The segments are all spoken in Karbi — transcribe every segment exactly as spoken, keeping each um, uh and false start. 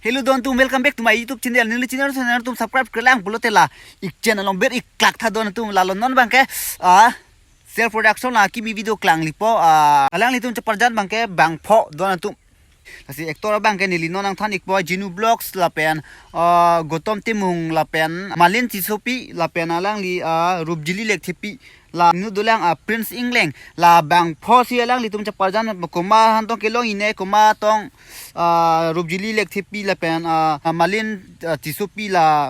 Hello don atum, welcome back to my YouTube channel. Neli channel channel atum subscribe kelang pulote la ik channel along ber ik klak tha don atum. Lalo non abangke ah self production la kimi video klanglipo, ah alanglitum cheparjan abangke bangpho don atum. Lasi actor abangke neli non nangthan ikpo Jinu Vlogs lapen ah Gautam Timung lapen Malin Tissopi lapen alangli ah Rupjili Lekthepi, la nu dolang ah Prince Ingleng, la bangpho si alanglitum cheparjan, komat aphan tong kelong-i ne, komat tong ah Rupjili Lekthepi lapen ah Malin ah Tissopi la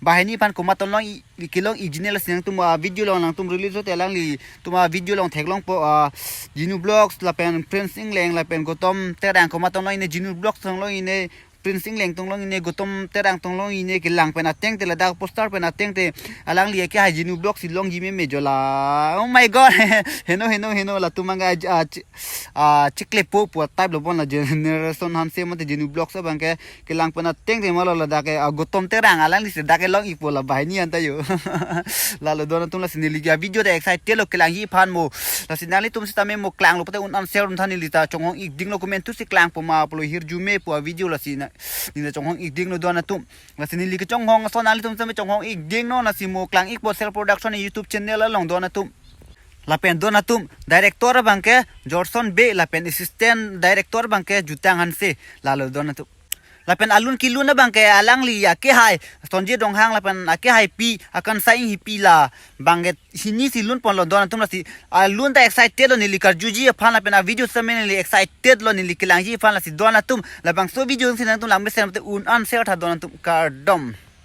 banghini aphan komat tong long-i, kelong-i jine lasi nangtum ah video along nangtum release lote alanglitum ah video along theklongpo, ah Jinu Vlogs lapen Prince Ingleng lapen Gautam Terang komat tong long-i ne, Jinu Vlogs tong long-i ne, Prince Ingleng tong long-i ne, Gautam Terang tong long-i ne, kelang pen ateng te, ladak poster pen ateng te alangli akehai Jinu Vlogs si longji meme jo la. Oh my God. Heno, heno, heno, latum abangke ah, ah, chi- ah chiklepo pu type lo bon la, Generation Hanse mate Jinu Vlogs abangke kelang pen ateng te, malo ladak ke ah Gautam Terang alangli si dak kelong-ipo la banghini anta jo. Lalo don atum, lasi neli ke video ta excited lo kelangji aphan mo. Lasi nanglitum sitame mo klanglo pute un an share un tha, neli ta chonghong ikdinglo, komat thu si klangpo ma pulo hirjume pu ah video, lasi na neli ta chonghong ikdinglo don atum. Lasi neli kechonghong ason nanglitum sitame chonghong ikdingno, lasi mo klang ikpo self production YouTube channel along don atum. Lapen don atum, director abangke Jorson Bey lapen assistant director abangke Jutang Hanse, lalo don atum. Lapen alun kelun abangke alangli akehai Sonjit Ronghang lapen akehaipi Akansha Enghipi la bangke hini si lun ponlo don atum. Lasi alun ta excited lo neli karjuji aphan lapen ah video sitame neli excited lo neli kelangji aphan, lasi don atum, labangso video si nangtum lang mesen te un an share tha don atum, kardom.